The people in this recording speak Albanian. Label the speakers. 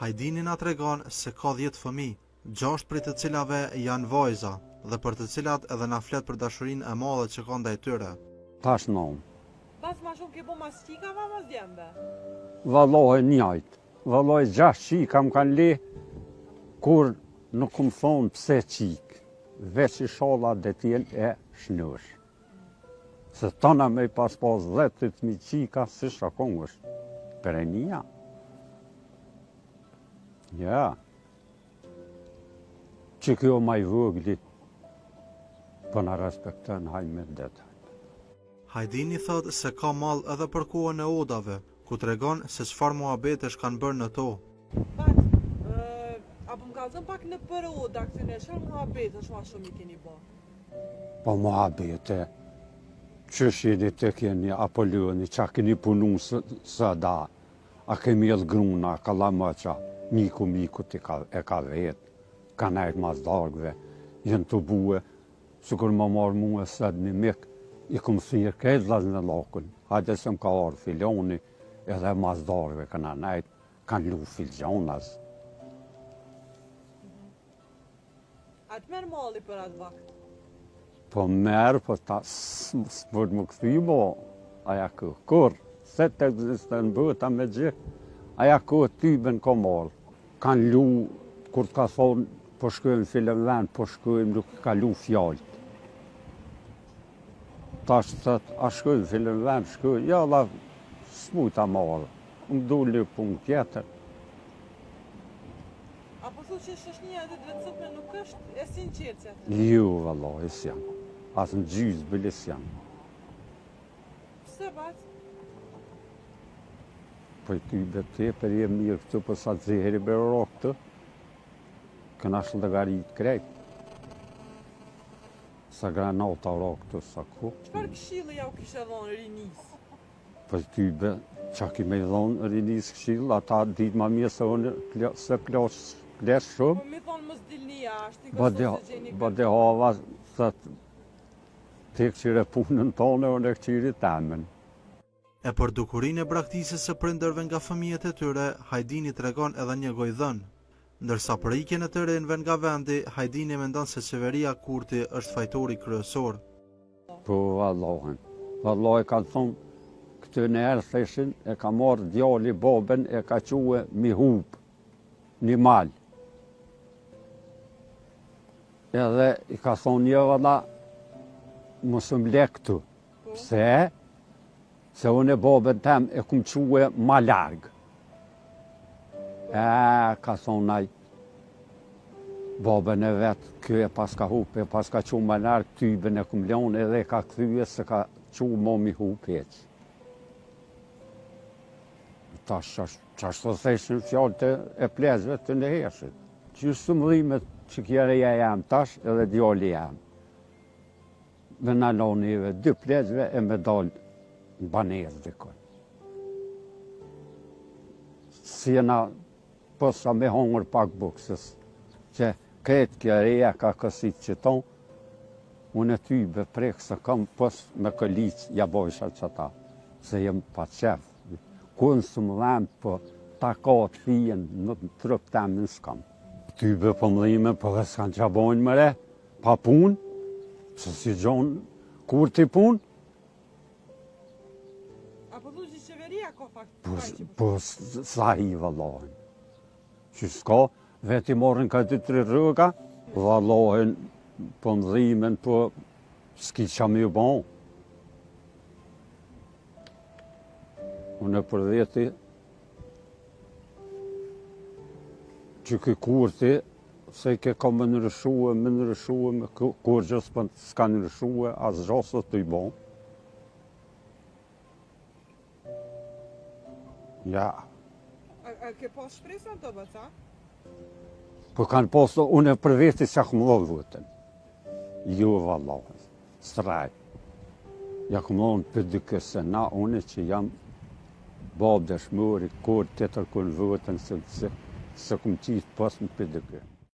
Speaker 1: Hajdini na tregon se ka 10 fëmijë, 6 prej të cilave janë vajza dhe për të cilat edhe na flet për dashurinë e madhe që ka ndaj tyre.
Speaker 2: Tash nonë.
Speaker 3: Bas ma shumë ke bo mas qikave a mas djemve?
Speaker 2: Vallahi njajt. Vallahi 6 qika më kanë le, kur nuk kum thonë pse qikë. Veç ishalla dhe t'jenë e shnosh. Se tona me i pas pas 10.000 qika, si shakon është. Përenia. Ja. Që kjo ma i vogli, po na respekton haj me det.
Speaker 1: Hajdini thotë se ka mall edhe për kohën e odave, ku tregon se çfarë muhabetesh kanë bërë në to.
Speaker 3: Bac, a po më kallzon pak nëpër oda këtyne, çfarë muhabetesh ma shumë i keni bo?
Speaker 2: Po muhabete, qysh jeni të keni, apo lëni, qa keni punu së da, A ke mjellë gruna, kallamoqa, miku mikut i ka, e ka vetë, ka nejt mas darkve, janë tubue, sikur më marrë mue sot një mik, i kum thirrë krejt vllaznëllakun, hajde se më ka ardhë filoni, edhe mas darkve këna nejt, kanë lu filxhonas.
Speaker 3: A të merr malli për atë vakt?
Speaker 2: Po merr, po ta s'mund më kthy mo, aja kë, kur, se të ekziston bota me gjithë, aja kë tyben ko marrë. Kanë lu, kur të ka thonë, po shkojmë filan vend, po shkojmë, nuk ka lu fjalët. Tash thot, a shkojmë filan vend, shkojmë, jo, la, s'muj ta marrë, më dul një punë tjetër.
Speaker 3: A po thu që shoqnia e ditëve të sotme nuk është e sinqertë që atë?
Speaker 2: Jo, vallahi s'janë. As në gjysë bile s'janë.
Speaker 3: Pse bac?
Speaker 2: Po i ty be tepër je mirë këtu, po sa zehri be ro këtu. Këna shlëgarit krejt. Sa granata ro këtu, sa ku.
Speaker 3: Çfarë këshille jau kishe dhonë rinisë?
Speaker 2: Po ty be, qa ki me i dhonë rinisë këshillë, ata ditë ma mirë se unë se ploq plesh
Speaker 3: shumë. Po mi thonë mos dilni jashtë, i kërë se gjeni
Speaker 2: kërë. Badihava, thët, ti këqyre punën tonë, unë e këqyri temen.
Speaker 1: E për dukurinë e braktisjes së prindërve nga fëmijët e tyre, Hajdini tregon edhe një gojëdhënë. Ndërsa për ikjen e të rinjve nga vendi, Hajdini mendon se qeveria Kurti është fajtori kryesor.
Speaker 2: Po vallahi. Vallahi kanë thonë, këtë në erë theshin, e ka marrë djali babën e ka çue mi hup, një mal. Edhe i ka thonë, jo valla, mos më le këtu. Po. Pse? Se unë e babën tem e kum çue ma larg. E, ka thonë ai, babën e vet, ky e paska hup, e paska çu ma larg, tyben e kum lonë edhe e ka kthye s'e ka çu mo mi hup hiç. Tash, qashtu theshin fjalët e pleqve të nëheshit. Qysh s'më dhimet që kjo reja jam tash edhe djali jam. Me na lonë neve dy pleqve e me dalë në banesë dikun. Si jena po sa me hongër pak bukë, se krejt kjo reja ka kësit që tonë, unë e tybe prek se kam pos me këllicë ja bojsha që ta, se jem pa qef. Kun së më dhemë, po ta ka të fijen në trup temin s'kam. Tybe po më dhime, po dhe s'kanë qa bojnë më re, Pa punë, se si gjonë, kur ti punë?
Speaker 3: A po thu që qeveria ka fakt?
Speaker 2: Po, po sa i vallahin. Që s'ka, veti morën ka dy tri rruga, vallahin, po më dhimen, po s'ki qa me ju bon. Unë e për veti, që ky Kurti, se i ke ka me ndryshue, me ndryshue, me kurgjë s'ka ndryshue, asgjo s'o tu i bo. Ja.
Speaker 3: A, a ke pas shpresa në të bëca?
Speaker 2: Po kanë pas, unë e për veti s'ja kom dhonë votën. Jo, vallahi, s'raj. Ja kom dhonë PDK-së na, unë që jam babë dëshmori, kur tjetër kun votën se, se, s'e kom qitë pos në PDK.